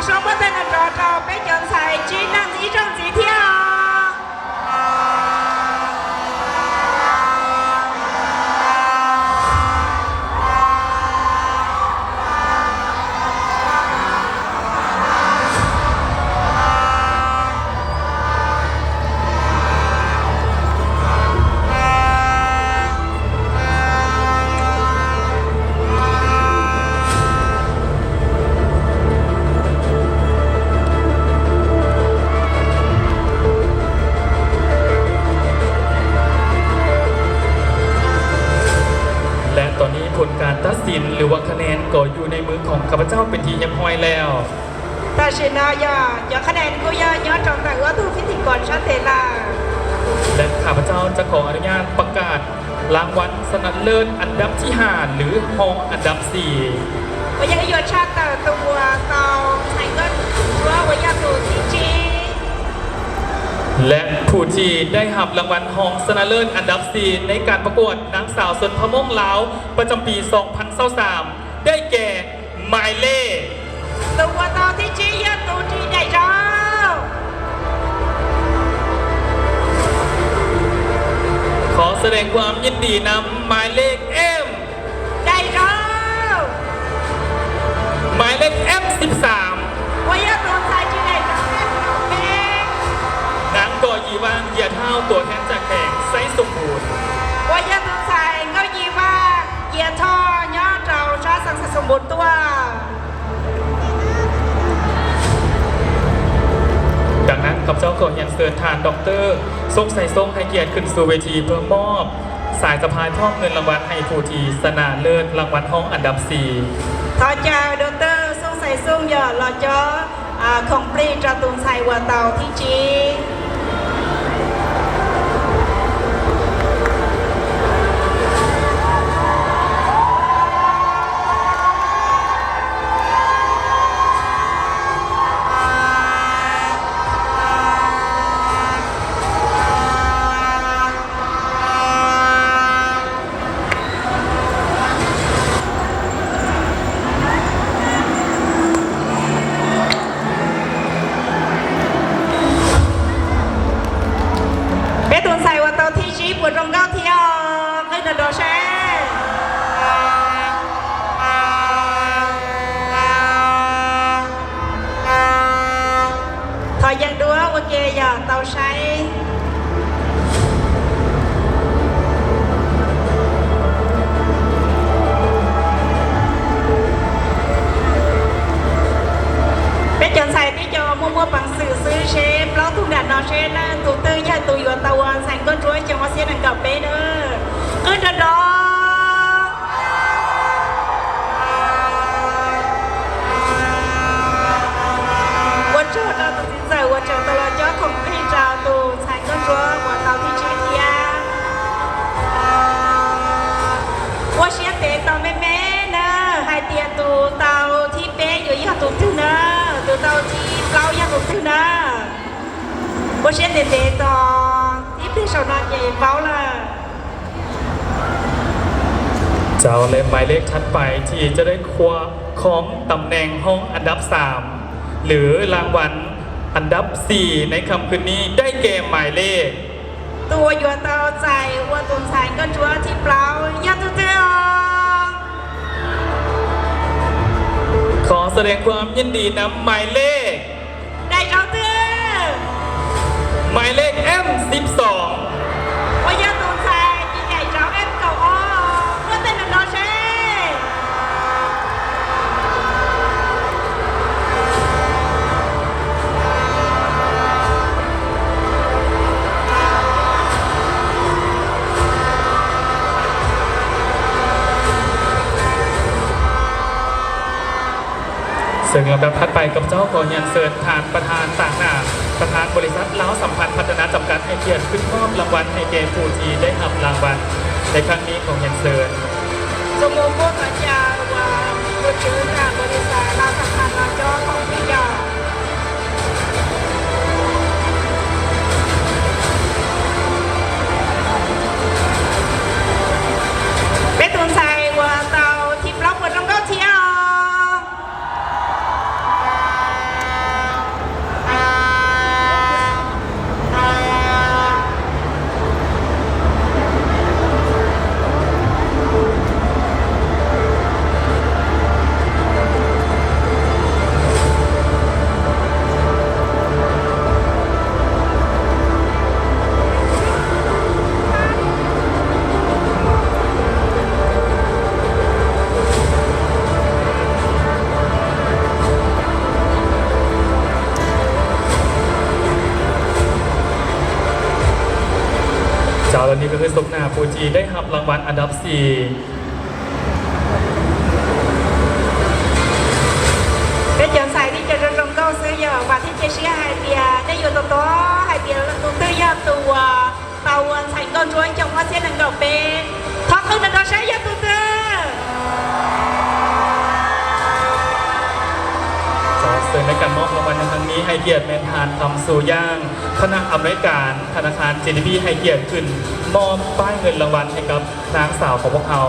Số bớt tên là trò trò bé chọn xài chín năm ý trong dĩ thiêu. ແລະ ຕອນນີ້ຜົນການຕັດສິນ ຫຼືວ່າຄະແນນກໍຢູ່ໃນມືຂອງຂ້າພະເຈົ້າເປັນທີ່ຮຽບຮ້ອຍແລ້ວ. Tại sẽ nói giờ cho các em cô giáo nhớ trong tay ước thu phi thì còn sát tệ là. ແລະ ຂ້າພະເຈົ້າຈະຂໍອະນຸຍາດປະກາດລາງວັນຊະນະເລີດອັນດັບທີຫ້າ ຫຼື ຮອງອັນດັບສີ່. Và những cái giờ sát tờ tù tàu thành ngân chúa của gia tù thi trí. ແລະ ຜູ້ທີ່ໄດ້ຮັບລາງວັນຮອງຊະນະເລີດອັນດັບສີ່ ໃນການປະກວດນາງສາວຊົນເຜົ່າມົ້ງລາວ ປະຈຳປີສອງພັນຊາວສາມ ໄດ້ແກ່ ໝາຍເລກ Tù của tàu thi trí do tù trì đại rau. ຂໍສະແດງຄວາມຍິນດີນຳໝາຍເລກ M. Đại rau. ໝາຍເລກ M ສິບສາມ Của do tù xài trì đại rau em. ນາງກໍຢີວ່າງ ເຢຍທ້າວ ຕົວແທນຈາກແຂວງໄຊສົມບູນ. Của do tù xài ngô dị vang sia tho nho trau sa sang sa sung bột tua. ດັ່ງນັ້ນ ຂ້າພະເຈົ້າຂໍຮຽນເຊີນທ່ານ ດອກເຕີ ສົງໄຊ ສົງ ໃຫ້ກຽດຂຶ້ນສູ່ເວທີ ເພື່ອມອບສາຍສະພາຍພ້ອມເງິນລາງວັນໃຫ້ຜູ້ທີ່ຊະນະເລີດລາງວັນຮອງອັນດັບສີ່. Thọ chào Doctor Sông Sài Sông dò lò chó. À, không pli cho tùng xài và tàu thi trí. Bé tuần xài và tàu thi trí của trong góc thi ho. Cái đợt đó sẽ Thoi yang dua, ok, ya, tàu say. Bé chọn xài tí cho mua mua bằng sự xứ xế, blog thung đạn nó sẽ là tụ tư nhà tụ yuan tàu xài con chuối cho hoa xiết đằng cặp bé nữa. Cứ đợt đó. Ua chua tau tu tin zai ua chua tau lo cho không phi trao tu sai con chúa ua tau thi chi tia. Ua sia te tau me me na, hai tia tu tau thi pe yu yu tu tu na, tu tau thi plau yu tu tu na. Ua sia te te tau thi pe sau na ye pau la. ເຈົ້າ ແລະ ໝາຍເລກຖັດໄປທີ່ຈະໄດ້ຄວ້າຄອງຕຳແໜ່ງຮອງອັນດັບສາມ ຫຼື ລາງວັນອັນດັບສີ່ ໃນຄ່ຳຄືນນີ້ ໄດ້ແກ່ໝາຍເລກ ຕົວຢູ່ຕໍ່ໃຈ ຫົວຕົນສາຍກໍຕົວທີ່ເປົ່າ ຢ່າຕື່ນເຕີ. ຂໍສະແດງຄວາມຍິນດີນຳໝາຍເລກ ໄດ້ເຈົ້າເຕີ ໝາຍເລກ ເອັມ ສິບສອງ ໂອຍ ຕົນສາຍ ໃຫຍ່ເຈົ້າ ເອັມ ເກົ້າ ອໍ ເພື່ອເຕັ້ນນອເຊ. ເຊິ່ງລຳດັບຖັດໄປ ຂ້າພະເຈົ້າຂໍຮຽນເຊີນທ່ານປະທານຕາງໜ້າ ປະທານບໍລິສັດລາວສຳພັນພັດທະນາຈຳກັດ ໃຫ້ກຽດຂຶ້ນມອບລາງວັນໃຫ້ແກ່ຜູ້ທີ່ໄດ້ຮັບລາງວັນໃນຄັ້ງນີ້. ຂໍຮຽນເຊີນ. ສົມມຸດວ່າຈະວ່າຜູ້ຖືການບໍລິສັດລາວສຳພັນລາວຈອຂອງພະເຈົ້າ ເປັນຕົນໃສວ່າເຕົາທີ່ເປົ່າເປີດລົງເກົ້າທ່ຽວ. ແລະ ນີ້ກໍຄືສົມໜ້າຜູ້ທີ່ໄດ້ຮັບລາງວັນອັນດັບສີ່. Cái chọn giải đi cho trong công sư giờ và thiết chia sẻ hai tia, để dù tổ tổ hai tia là tụ tư do tụ, à, tàu, à, thành công chúa trong hóa thiết năng cầu bên. Thoát hưng là nó sẽ do tụ tư. ເຈົ້າ ເຊິ່ງໃນການມອບລາງວັນໃນຄັ້ງນີ້ ໃຫ້ກຽດແມ່ນທ່ານ ຄຳຊູ ຢ່າງ ຄະນະອຳນວຍການ ທະນາຄານ ເຈດີບີ ໃຫ້ກຽດຂຶ້ນມອບປ້າຍເງິນລາງວັນໃຫ້ກັບນາງສາວຂອງພວກເຮົາ.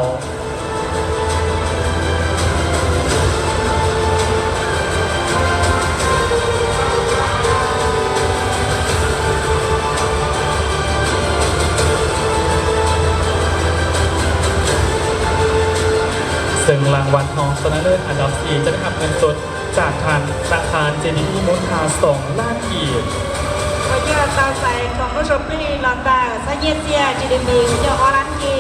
ເຊິ່ງລາງວັນຮອງຊະນະເລີດອັນດັບສີ່ ຈະໄດ້ຮັບເງິນສົດ ຈາກທາງທະນາຄານ ເຈດີບີ ມູນຄ່າສອງລ້ານກີບ. Và giờ tàu giải khổng lồ sổ phi lọt vào xã Nhiệt Sia chỉ định mình cho Hoa Lan Kỳ.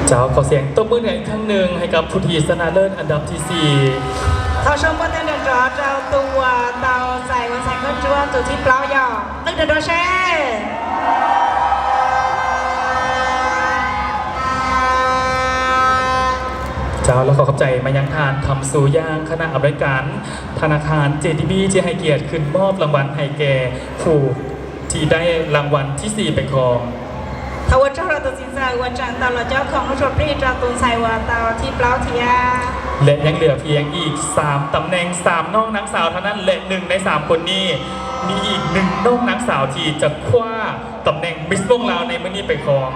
ເຈົ້າ ຂໍສຽງຕົບມືໃຫ້ອີກຄັ້ງໜຶ່ງໃຫ້ກັບຜູ້ທີ່ຊະນະເລີດອັນດັບທີສີ່. Thao sông bơ̆ tên đàn rõ trao tù, à, tàu giải Nguyễn Thành Công Chúa tù thíp láo dò. Tức đàn rõ xe. ເຈົ້າ ແລະ ຂໍຂອບໃຈມາຍັງທ່ານ ຄຳຊູ ຢ່າງ ຄະນະອຳນວຍການທະນາຄານ ເຈດີບີ ທີ່ໃຫ້ກຽດຂຶ້ນມອບລາງວັນໃຫ້ແກ່ຜູ້ ທີ່ໄດ້ລາງວັນທີສີ່ໄປຄອງ. Thao ua cho ra tù xin giải ua chọn tàu là cháu không có sổ phi cho tù giải ua tàu thíp láo thía. ແລະ ຍັງເຫຼືອພຽງອີກສາມຕຳແໜ່ງ ສາມນ້ອງນາງສາວເທົ່ານັ້ນ ແລະ ໜຶ່ງໃນສາມຄົນນີ້ ມີອີກໜຶ່ງນ້ອງນາງສາວທີ່ຈະຄວ້າຕຳແໜ່ງມິສວົງລາວໃນມື້ນີ້ໄປຄອງ.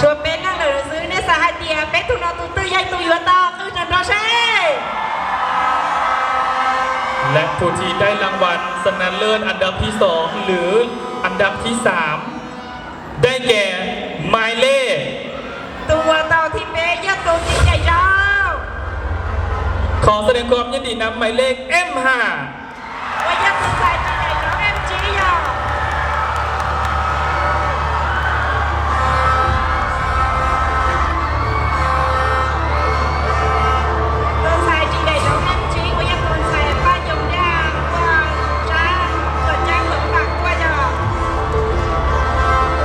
Chúa bên năng đ ư ơ xứ nên xã hai tia, bên tù nó tù tư dạy tù ua tàu. ແລະ ຜູ້ທີ່ໄດ້ລາງວັນຊະນະເລີດອັນດັບທີສອງ ຫຼື ອັນດັບທີສາມ ໄດ້ແກ່ໝາຍເລກ Tù ua tàu thíp bê do tù thíp dạy cháu. ຂໍສະແດງຄວາມຍິນດີນຳໝາຍເລກ M ຫ້າ. Ua do tù giải chỉ dạy cháu em chín rồi. Tù giải chỉ dạy cháu em chín, ua do tù giải ba chồng đang, ua trang, ua trang tổng bạc ua do.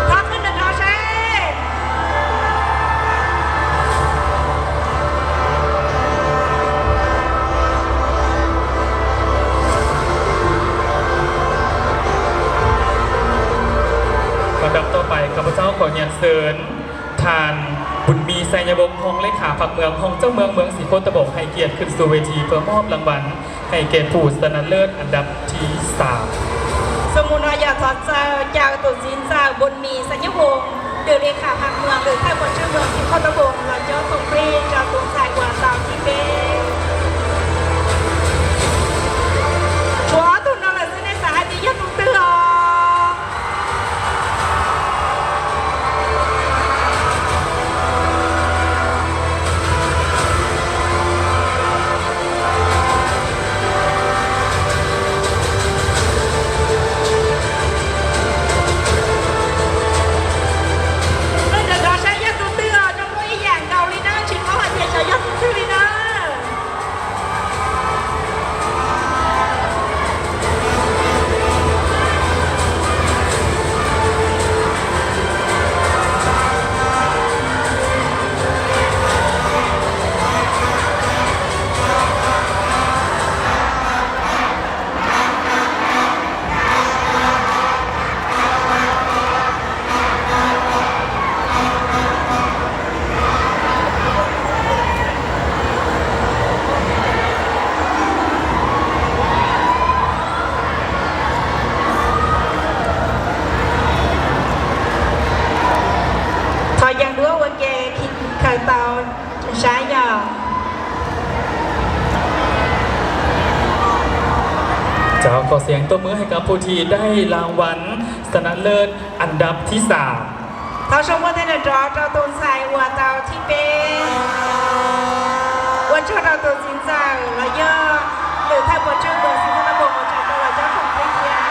Thoát hưng đ ư ơ xe. ລຳດັບຕໍ່ໄປ ຂ້າພະເຈົ້າຂໍຮຽນເຊີນ ທ່ານ ບຸນມີ ໄຊຍະວົງ ຮອງເລຂາພັກເມືອງ ຮອງເຈົ້າເມືອງເມືອງສີໂຄດຕະບົກ ໃຫ້ກຽດຂຶ້ນສູ່ເວທີເພື່ອມອບລາງວັນ ໃຫ້ແກ່ຜູ້ຊະນະເລີດອັນດັບທີສາມ. Sung mùn ua dò thọ sơ chào tù xin sơ Bùn Mì Sa Nhú Vùng, được đi khảo hạt mường, được theo của Trương Vương Sĩ Khôn Đô Vùng, là cho thông tin cho tù giải ua tàu thíp bê. Chúa tù nó là sư nên xã hai tí nhất tù tư hò. ເຈົ້າ ຂໍສຽງຕົບມືໃຫ້ກັບຜູ້ທີ່ໄດ້ລາງວັນຊະນະເລີດອັນດັບທີສາມ. Thao sông bơ̆ tên đàn rõ trao tù giải ua tàu thíp bê. Ua cho ra tù xin giải là do được theo của Trương Vương Sĩ Khôn Đô Vùng hỗ trợ tàu là do phòng thí nghiệm.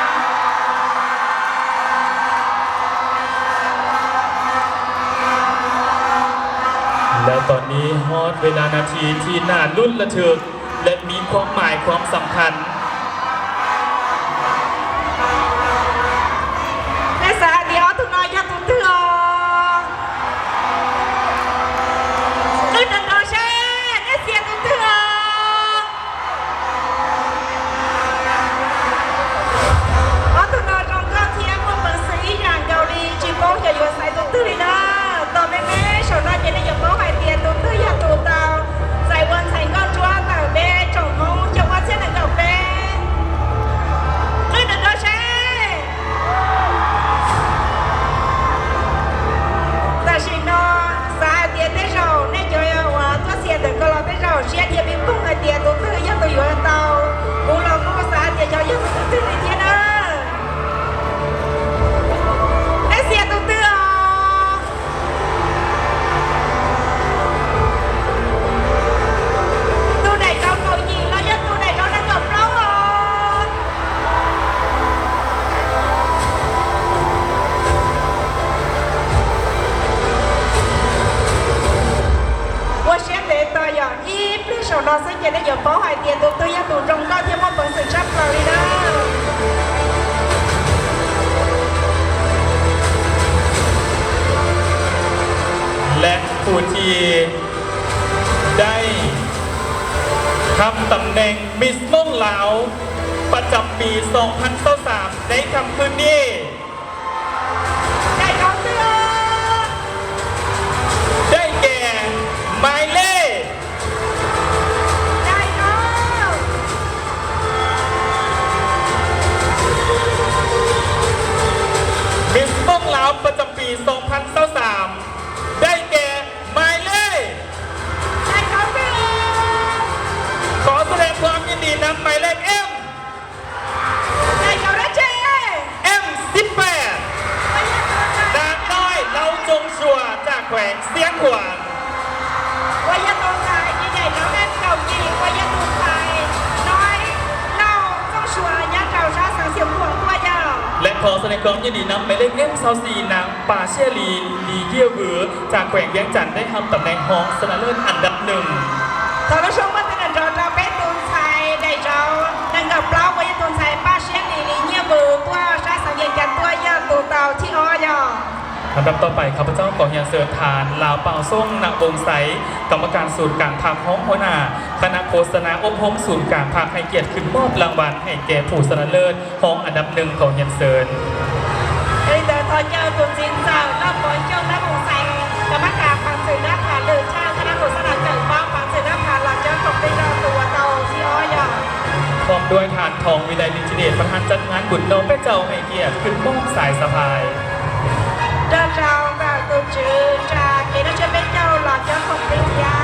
ຕອນນີ້ຮອດເວລານາທີທີ່ໜ້າລຸ້ນລະທຶກ ແລະ ມີຄວາມໝາຍຄວາມສຳຄັນ. ແມ່ສາຍອາເຕຍ ອອກທຸ່ນນ້ອຍ ຢາກຕູຕື້ອອກ ອຶດອັນດອເຊ ແມ່ສຽນຕູຕື້ອອກ. ອໍ ທຸ່ນນ້ອຍ ຈອງກາທຽມ ເມືອງເປີງຊື ອີ່ຫຍາງເກົາຫຼີ ຈີໂປ້ ຢ່າຢູ່ອາໄສຕູຕື້ລີເດີ. ຕໍ່ແມ່ໆ ຊາວນ້ອຍ ເຈໄດ້ຢາກບອກໃຫ້ເຕຍຕູຕື້ ຢາກຕູເຕົາ ໃສ່ວັນໃສ່ກ້ອນຈົວ ເຕົາເບ້ ຈອງມົງ ຈອງວັດເຊນເກົາເປ້ ອຶດອັນດອເຊ. 但是呢， ສາຍອາເຕຍເຕະເຈົ້າ ແນ່ຈອຍວ່າຕົວເສຍເດີກໍລອເຕະເຈົ້າ ເຊຍທຽບມີປຸ້ງອາເຕຍຕູຕື້ ຢາກຕູຢູ່ອາເຕົາ ກູລອກູສາຍອາເຕຍເຈົ້າ ຢາກຕູຕື້ໃນທຽນເອີ ແນ່ສຽນຕູຕື້ອອກ. ຕູໃດເຈົ້າເກົາຍິງ ລາວຢາກຕູໃດເຈົ້າ ນາງເກີບເປົ່າອອກ. ວ່າຊຽນເດຕໍ່ຢ່າງ ອີບເລີຍ ຊາວນ້ອຍ ເຊິ່ງຈະໄດ້ຢາກເປົ່າໃຫ້ເຕຍຕູຕື້ ຢາກຕູຈົງກາທຽມ ເມືອງເປີງຊື ຈັບເກົາລີເດີ. ແລະ ຜູ້ທີ່ໄດ້ຮັບຕຳແໜ່ງ ມິສມົ້ງລາວ ປະຈຳປີສອງພັນຊາວສາມ ໃນຄ່ຳຄືນນີ້ ໄດ້ເຂົ້າເຊື່ອ ໄດ້ແກ່ ໝາຍເລກ ໄດ້ເຂົ້າ ມິສມົ້ງລາວ ປະຈຳປີສອງພັນຊາວສາມ ໄດ້ແກ່ ໝາຍເລກ ໄດ້ເຂົ້າເຊື່ອ ຂໍສະແດງຄວາມຍິນດີນຳ ໝາຍເລກ ເອັມ ໄດ້ເຂົ້າເຊື່ອ ເອັມສິບແປດ ນາງນ້ອຍ ເລົາຈົງຊົ່ວ ຈາກແຂວງຊຽງຂວາງ. ແລະ ຂໍສະແດງຄວາມຍິນດີນຳ ໝາຍເລກ ເອັມຊາວສີ່ ນາງ ປາເຊຍລີ ລີເຢ້ວວື ຈາກແຂວງວຽງຈັນ ໄດ້ຮັບຕຳແໜ່ງຮອງຊະນະເລີດອັນດັບໜຶ່ງ. Thảo Đức Sông Martin and Georgia Best Tuần Thai Đại Trào đang gặp Blau của Tuần Thai Ba Siết Lì Lì Nhiêu Bự Tua Sa Sang Yên Chặt Tua Gia Tù Tàu Thi Ho Yo. ລຳດັບຕໍ່ໄປ ຂ້າພະເຈົ້າຂໍຮຽນເຊີນທ່ານ ລາວ ປາວສົງ ນະວົງໄຊ ກຳມະການສູນກາງພັກ ຮອງຫົວໜ້າຄະນະໂຄສະນາອົບຮົມສູນກາງພັກ ໃຫ້ກຽດຂຶ້ນມອບລາງວັນໃຫ້ແກ່ຜູ້ຊະນະເລີດ ຮອງອັນດັບໜຶ່ງ ຂໍຮຽນເຊີນ. Thọ Châu Tuần Thìn Sào, Lô Bổ Châu Nã Bùng Sài, Cà Mắc Cà Phạn Sự Đáp Thả Lự Tha Thả Nã Bùng Sài Đáp Cử Báo Phạn Sự Đáp Thả Lò Chớ Cục Tinh Lô Tù Tàu Thi Ho Yo. ພ້ອມດ້ວຍທ່ານ ທອງວິໄລ ລິດທິເດດ ປະທານຈັດງານບຸນ ນ້ອງແປ້ເຈົ້າໃຫ້ກຽດຂຶ້ນມອບສາຍສະພາຍ. Trân trọng cảm ơn Cục trưởng Trà Kỹ Nói Sư Bến Châu Lò Chớ Cục Tinh Gia.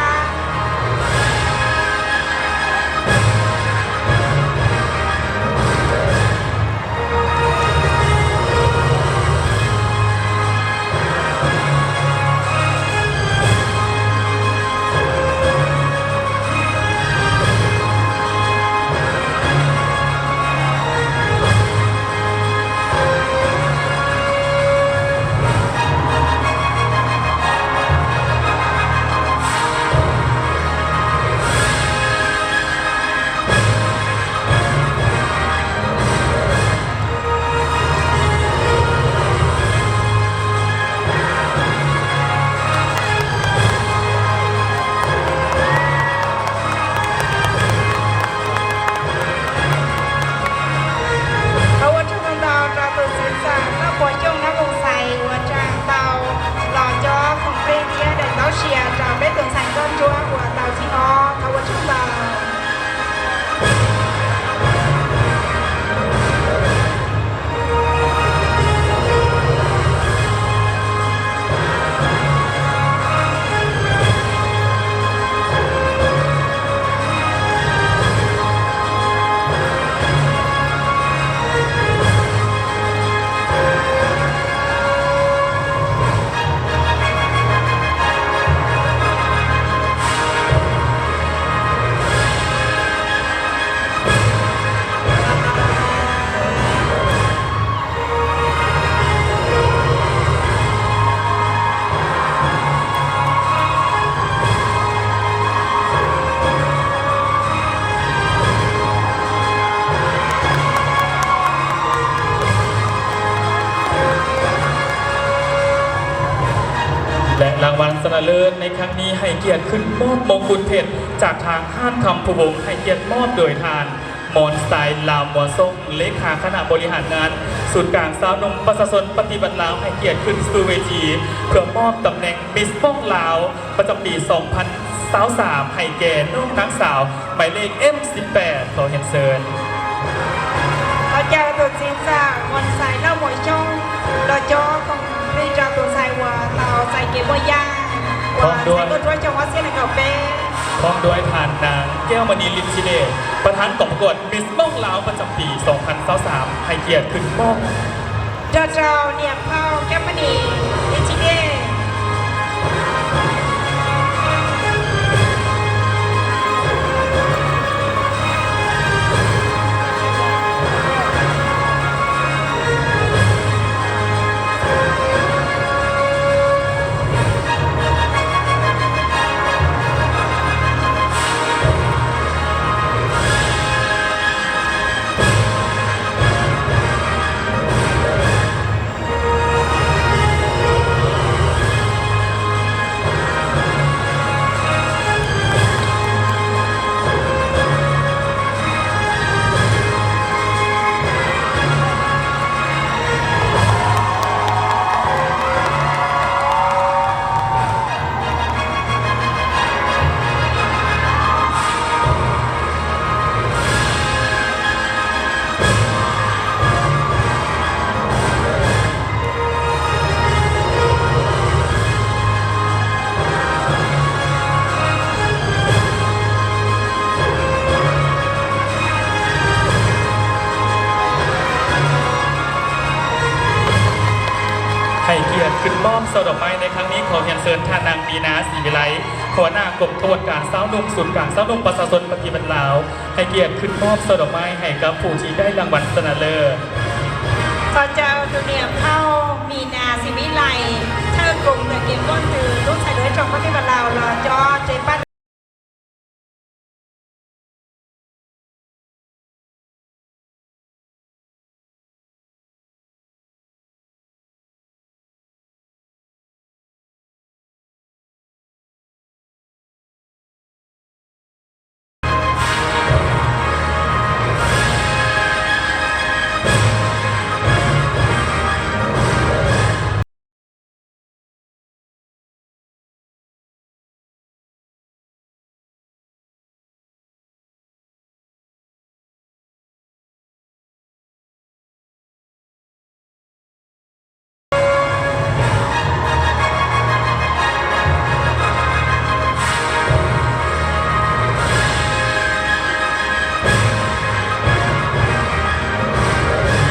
ລາງວັນຊະນະເລີດໃນຄັ້ງນີ້ ໃຫ້ກຽດຂຶ້ນມອບມົງກຸດເພັດຈາກທາງຮ້ານຄຳພູວົງ ໃຫ້ກຽດມອບໂດຍທ່ານ ມອນໄຊ ລາມວະຊົງ ເລຂາຄະນະບໍລິຫານງານສູນກາງຊາວໜຸ່ມປະຊາຊົນປະຕິວັດລາວ ໃຫ້ກຽດຂຶ້ນສູ່ເວທີ ເພື່ອມອບຕຳແໜ່ງມິສມົ້ງລາວ ປະຈຳປີສອງພັນຊາວສາມ ໃຫ້ແກ່ນ້ອງນາງສາວໝາຍເລກ ເອັມ ສິບແປດ ຂໍຮຽນເຊີນ. ເຂົາເຈົ້າໂຕຈິງຈາກ ມອນໄຊ ເລົ່າໝວຍຊົງ ລະຈໍຂອງພຣະເຈົ້າໂຕໄຊວາ ເຕົາໄຊເກມວຍາ ພຮ້ອມດ້ວຍ ໄຊໂກດຣວຍຈອງອາຊຽນເກົ້າເປ ພ້ອມດ້ວຍທ່ານນາງ ແກ້ວມະນີ ລິດທິເດດ ປະທານກອງປະກວດມິສມົ້ງລາວປະຈຳປີສອງພັນຊາວສາມ ໃຫ້ກຽດຂຶ້ນມອບ ເຈົ້າ ເຈົ້າ ນຽມເພົາ ແກ້ວມະນີ ລິດທິເດດ. ໃຫ້ກຽດຂຶ້ນມອບຊ່ອດອກໄມ້ໃນຄັ້ງນີ້ ຂໍຮຽນເຊີນທ່ານນາງ ມີນາ ສີວິໄລ ຫົວໜ້າກົມຂະບວນການຊາວໜຸ່ມ ສູນກາງຊາວໜຸ່ມປະຊາຊົນປະຕິວັດລາວ ໃຫ້ກຽດຂຶ້ນມອບຊ່ອດອກໄມ້ໃຫ້ກັບຜູ້ທີ່ໄດ້ລາງວັນຊະນະເລີດ. ເຂົາເຈົ້າໂຕນຽມເພົາ ມີນາ ສີວິໄລ ເທິງກົມຕະກຽມກ້ອນຄື ລູກຊາຍໂດຍຕຣົງປະຕິວັດລາວ ລະຈໍເຈປັນ.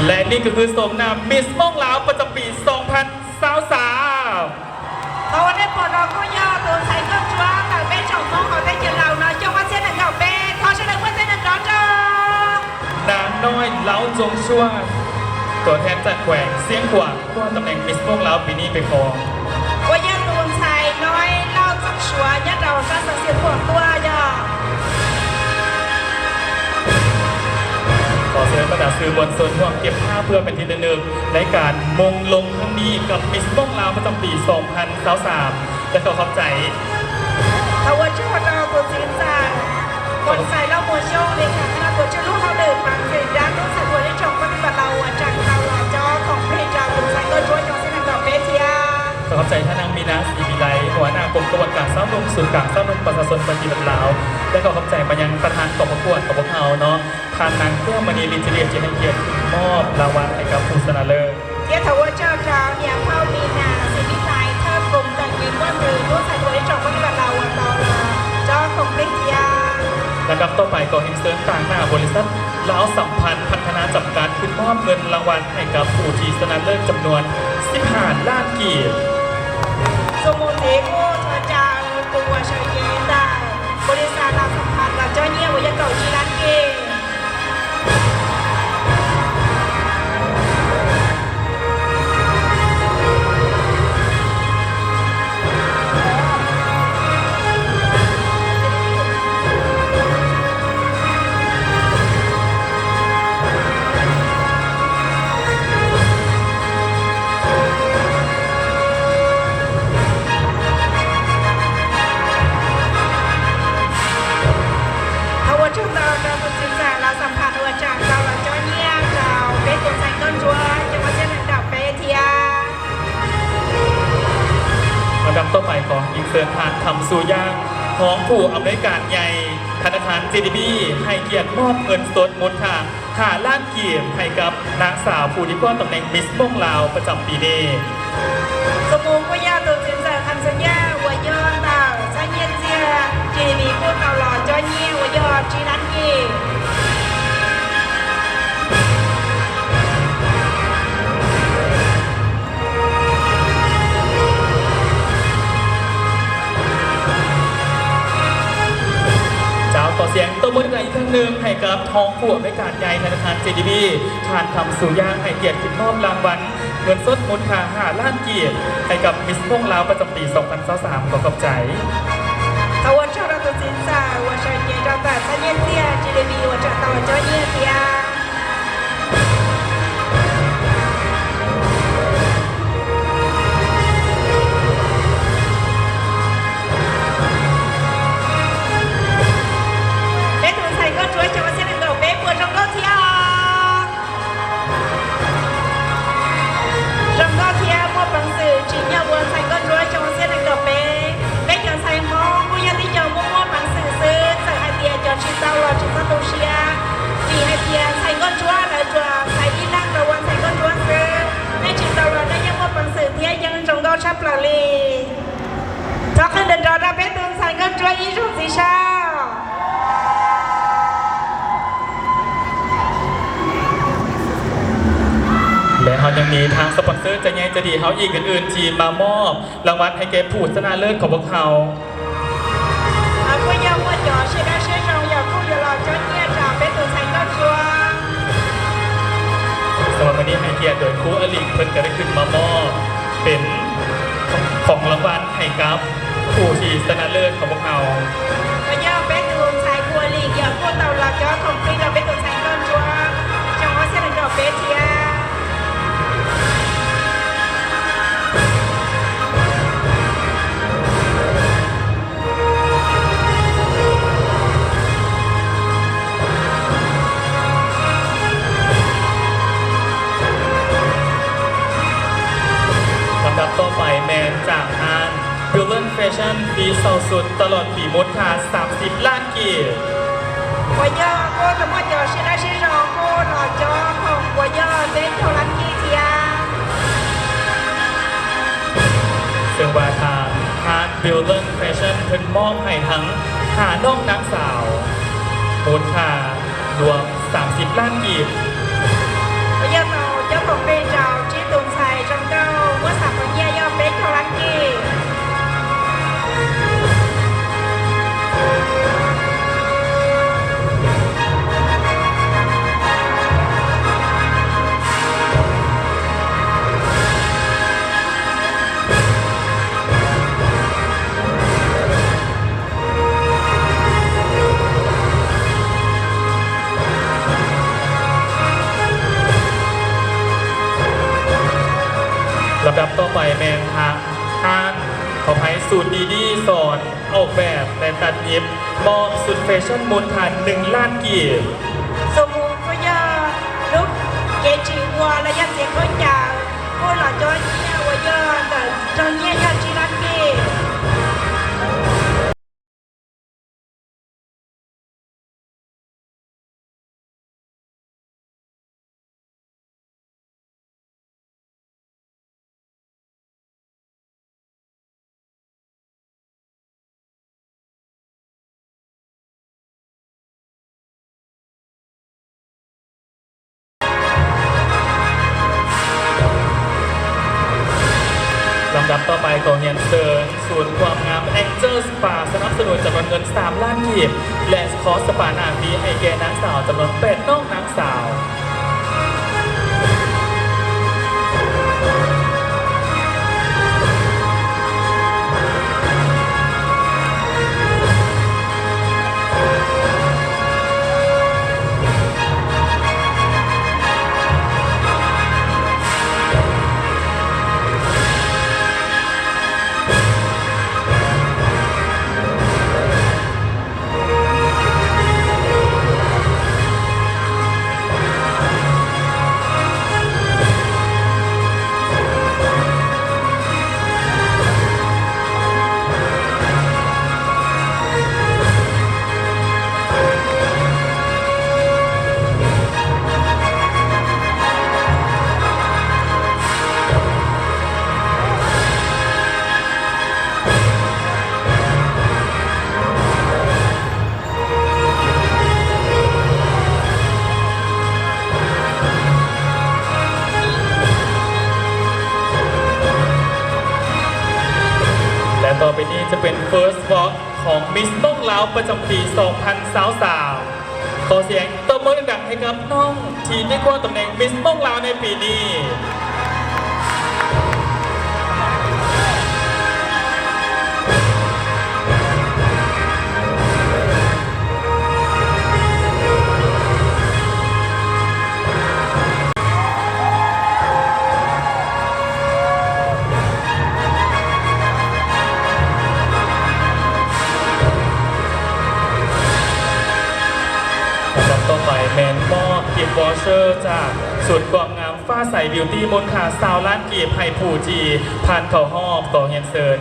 ແລະ ນີ້ກໍຄືໂສມໜ້າມິສມົ້ງລາວປະຈຳປີສອງພັນ ຊາວສາມ. ເຮົາໄດ້ປອດອອກໂກຍາໂຕໄຊເກີບຈົວ ຕາເປຈອງຂອງເຮົາໄດ້ເຈີລາວເນາະ ຈອງອາຊຽນເກົ້າເປ ຂໍສະເໜີເປີດເຊີນໜຶ່ງດອກເຈົ້າ ນາງນ້ອຍ ເລົາຈົງຊວນ ຕົວແທນຈາກແຂວງຊຽງຂວາງ ຄວ້າຕຳແໜ່ງມິສມົ້ງລາວປີນີ້ໄປຄອງ. ໂກຍາໂຕໄຊນ້ອຍ ເລົາຈົງຊວນ ຍາດເອົາຊາດສັງສຽງຂວາງຕົວຍາ. ຂໍເຊີນບັນດາສື່ມວນຊົນຮ່ວມເກັບພາບເພື່ອເປັນທີ່ລະນຶກ ໃນການມົງລົງຄັ້ງນີ້ກັບມິສມົ້ງລາວປະຈຳປີສອງພັນຊາວສາມ ແລະ ຂໍຂອບໃຈ ພະວະເຈົ້າ ໂຕຈິງຈາກ ມອນໄຊ ເລົ່າໂມໂຊງ ເລຂາຄະນະຕົວຈິງລູກເຮົາເດີນບາງເສດດ້ານ ລູກສາວຕົວເລກຈອງປະຕິບັດລາວ ອາຈານເຂົາລາວເຈົ້າຂອງເພຈາວ ໂຕໄຊ ກໍຊ່ວຍຈອງເສນະກອບເປເຊຍ. ຂໍຂອບໃຈທ່ານນາງ ມີນາ ສີວິໄລ ຫົວໜ້າກົມຂະບວນການຊາວໜຸ່ມ ສູນກາງຊາວໜຸ່ມປະຊາຊົນປະຕິວັດລາວ ແລະ ຂໍຂອບໃຈມາຍັງປະທານກອງປະກວດຂອງພວກເຮົາເນາະ ທ່ານນາງ ແກ້ວມະນີ ລິດທິເດດ ທີ່ໃຫ້ກຽດມອບລາງວັນໃຫ້ກັບຜູ້ຊະນະເລີດ. ທຽບຖາວອນເຈົ້າ ເຈົ້າ ເນຍເຜົ່າມີນາ ສີວິໄລ ເທີບກົມ ຕາງຍິງ ບ່ອນເດີ ໂຕໄຊ ໂຕເລກຈອງປະຕິບັດລາວ ອະຕ ລ ຈອງຂອງເປັນທະຍາ. ລຳດັບຕໍ່ໄປ ຂໍຮຽນເຊີນຕາງໜ້າບໍລິສັດລາວສຳພັນພັດທະນາຈຳກັດ ຂຶ້ນມອບເງິນລາງວັນໃຫ້ກັບຜູ້ທີ່ຊະນະເລີດຈຳນວນສິບຫ້າລ້ານກີບ. ໂຊໂມເທໂກ ເຈົ້າ ໂກວາເຊີເຍ ຕາງບໍລິສັດລາວສຳພັນ ລາວເຈົ້າ ເຍ ວະຍະເກົາ ຈີລານເກ. ຂໍເຊີນທ່ານ ຄຳ ຊູຢ່າງ ຮອງຜູ້ອຳນວຍການໃຫຍ່ທະນາຄານ ເຈດີບີ ໃຫ້ກຽດມອບເງິນສົດມູນຄ່າຫ້າລ້ານກີບໃຫ້ກັບນາງສາວຜູ້ທີ່ຄວ້າຕຳແໜ່ງມິສມົ້ງລາວປະຈຳປີນີ້. ສະໝູ່ຜູ້ຢາກໂຕຈິນໃຈຄຳສັນຍາ ອວຍຍໍ່ເຕົ້າ ຊະເຍເຈຍ ຈີດີບີ ຜູ້ເຕົ້າຫຼໍ່ຈໍເຍ ອວຍຍໍ່ຈີນານກີ. ເຈົ້າ ຂໍສຽງຕົບມືດັງໆອີກຄັ້ງໜຶ່ງໃຫ້ກັບຮອງຜູ້ອຳນວຍການໃຫຍ່ທະນາຄານ ເຈດີບີ ທ່ານ ຄຳ ຊູຢ່າງ ໃຫ້ກຽດຂຶ້ນມອບລາງວັນເງິນສົດມູນຄ່າຫ້າລ້ານກີບ ໃຫ້ກັບມິສມົ້ງລາວປະຈຳປີສອງພັນຊາວສາມ. ຂໍຂອບໃຈ. ເຂົາອວຍເຈົ້າລາວໂຕຈິນໃຈ ອວຍເຈົ້າເຈເຈົ້າຕາຊະເຍເຈຍ ຈີດີບີ ອວຍເຈົ້າເຕົ້າເຈົ້າເຍເຈຍ. ເປັນໂຕໃສ່ກໍຊ່ວຍຈະມາເຊັນດອກເບ້ປວດຈອງກໍເທຍອອກ ຈອງກໍເທຍ ມົວປັງສື ຈີນຍອດວນໃສ່ກໍຊ່ວຍຈະມາເຊັນດອກເບ້ ເປັນຈອງໃສ່ໝໍ ຜູ້ຍາຕິຈອງມົວປັງສື ຊື້ໃສ່ໄອເດຍຈອງຊີເຕົ້າລອຈີເຕົ້າໂຕເຊຍ ດີໄອເດຍໃສ່ກໍຊ່ວຍ ລະຈວ ໃສ່ອີ່ຫຼັງລະວັນໃສ່ກໍຊ່ວຍຊື້ ແມ່ຈີເຕົ້າລອໄດ້ຍັງມົວປັງສື ເທຍຍັງຈອງກໍຊາບລາລີ. ຈອກຂຶ້ນເດີນຈອດເປັນໂຕໃສ່ກໍຊ່ວຍອີ່ຈອງສີຊາວ. ແລະເຮົາຍັງມີທາງສະປອນເຊີໃຈໃຫຍ່ໃຈດີເຮົາອີກອື່ນໆ ທີ່ມາມອບລາງວັນໃຫ້ແກ່ຜູ້ຊະນະເລີດຂອງພວກເຮົາ. ອາ ຜູ້ຢາກຫົວຈໍເຊດາເຊຈອງ ຢາກຜູ້ຢາກຫຼໍ່ເຈົ້າເຍຈາເປັນໂຕໃສ່ກໍຊ່ວຍ. ສຳລັບມື້ນີ້ໃຫ້ກຽດໂດຍຄູອາລິ ເພິ່ນກໍໄດ້ຂຶ້ນມາມອບເປັນຂອງລາງວັນໃຫ້ກັບ ຜູ້ທີ່ຊະນະເລີດຂອງພວກເຮົາ. ພະເຈົ້າເປັນໂຕໃສ່ຄົວລີກ ຢາກຜູ້ເຕົ້າລາວເຈົ້າຂອງພວກເຮົາເປັນໂຕໃສ່ກ່ອນຊົ່ວ ຈັ່ງວ່າເສນດອກເບເທຍ. ລຳດັບຕໍ່ໄປແມ່ນຈາກຮ້ານ Brilliant Fashion ຟຣີເຊົ່າຊຸດຕະຫຼອດປີ ມູນຄ່າສາມສິບລ້ານກີບ. ປະໂຫຍດ ໂຄດຕະໝົດ ເຈົ້າຊິໄດ້ຊິຈອງ ໂຄດເຈົ້າຂອງປະໂຫຍດ ເປັນເທົ່າລ້ານກີບເທື່ອ. ເຊິ່ງວ່າທາງຮ້ານ Brilliant Fashion ເພິ່ນມອບໃຫ້ທັງຫ້ານ້ອງນາງສາວ ມູນຄ່າ ລວມສາມສິບລ້ານກີບ. ປະໂຫຍດ ເຈົ້າຂອງເປັນເຈົ້າ ຈີຕຸນໄຊ ຈອງເຈົ້າ ເມື່ອສາມຄົນເຍຍອດເປັນເທົ່າລ້ານກີບ. ລຳດັບຕໍ່ໄປແມ່ນທາງຮ້ານ ຂໍອະໄພ ສູນດີດີສອນອອກແບບ ແລະ ຕັດຫຍິບ ມອບຊຸດແຟຊັ່ນມູນຄ່າໜຶ່ງລ້ານກີບ. ສົມມຸດວ່າ ລຸກເກຈິຫົວ ລະຍະເຈັດຄົນຈາ ຜູ້ຫຼໍ່ຈ້ອຍເຍຍ ວ່າຍ້ອນ ຈ້ອຍເຍຍ ຍ້ອນຈີລັນເກ. ລຳດັບຕໍ່ໄປ ຂໍຮຽນເຊີນສູນຄວາມງາມ ແອງເຈີສປາ ສະໜັບສະໜູນຈຳນວນເງິນສາມລ້ານກີບ ແລະ ຄອສສະປາໜ້າຟຣີໃຫ້ແກ່ນາງສາວຈຳນວນແປດນ້ອງນາງສາວ. ລ ຕໍ່ໄປນີ້ຈະເປັນ First Walk ຂອງ Miss ມົ້ງລາວ ປະຈຳປີ ສອງພັນຊາວສາມ. ຂໍສຽງຕົບມືດັງໆໃຫ້ກັບນ້ອງທີ່ໄດ້ຄວ້າຕຳແໜ່ງ Miss ມົ້ງລາວໃນປີນີ້. ລຳດັບຕໍ່ໄປແມ່ນມອບ gift voucher ຈາກສູນຄວາມງາມຟ້າໃສ Beauty ມູນຄ່າຊາວລ້ານກີບ ໃຫ້ຜູ້ທີ່ຜ່ານເຂົ້າຮອບ. ຂໍຮຽນເຊີນ